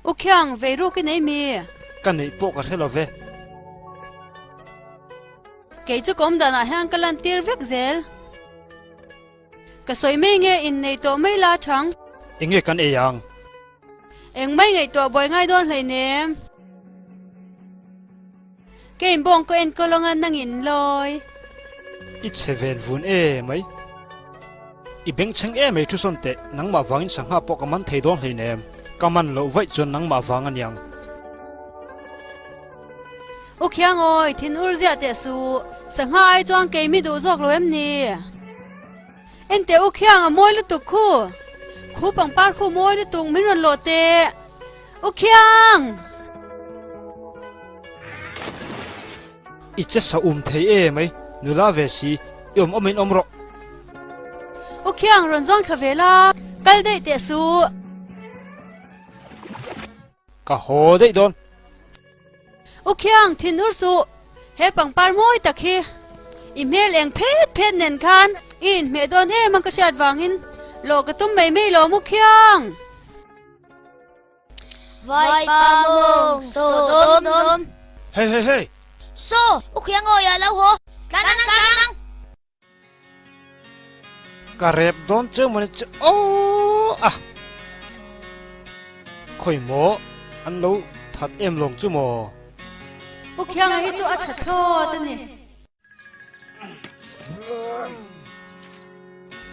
U Khiang, vei ruk i nei mi? Ka neih pawh ka hre lo ve. Kei chu ka awm danah hian ka lan tir vek zel. Ka sawi mai nge innei tawh mai la thang. Enge kan ei ang? Eng mai ngaihtuah buai ngai dawn hleinem. Kei bawng ka enkawl anga nangin lawi. I chhe ven vun e mai. I bengchheng e mai thu sawn teh, nangmah vangin sangha pawh ka man thei dawn hleinem. Ka man loh vaih chuan nangmah vang a niang. U Khiangawi, thin ur ziah teh suh. Sangha ai chuan kei mi duh zawk lo em ni? Enteh U Khiang a mawi lutuk khu. Khu pangpar khu mawi lutuk min rawn lawh teh. U Khiang! I che sa um thei e mai, nula ve si, i awm awmin awm rawh. U Khiang rawn zawng thla ve la, kal daih teh suh. Ka haw daih dawn. U Khiang, thin ur suh. He pangpar mawi tak hi i hmel eng phet phet nen khan i inhmeh dawn em ang ka hriat vangin lawh ka tum mai mai lawm U Khiang. Vai pa mawng saw dawm dawm. Hei hei hei! Saw, U Khiang awi a lo haw. Tlan ang tlan ang! Ka rep dawn cheu mawni chu aww a! Khawi maw an lo that em lawng chu maw? U Khianga hi chu a tha thlawt a ni.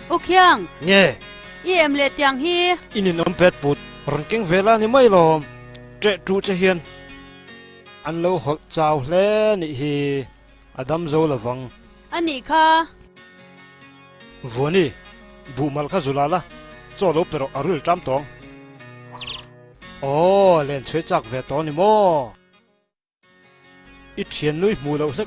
U Khiang! Nge? I em leh tiang hi? I ninawm pet put rawn keng ve la ni mai lawm, ṭeh ṭuh che hian an lo hawlh chau hle nih hi a dam zo lovang. A nih kha. Vuani, buhmal kha zu la la, chaw lo pe rawh a rul ṭam tawng. Aw, len chhuai chak ve tawh ni maw? I ṭhian nui hmu loh hlek.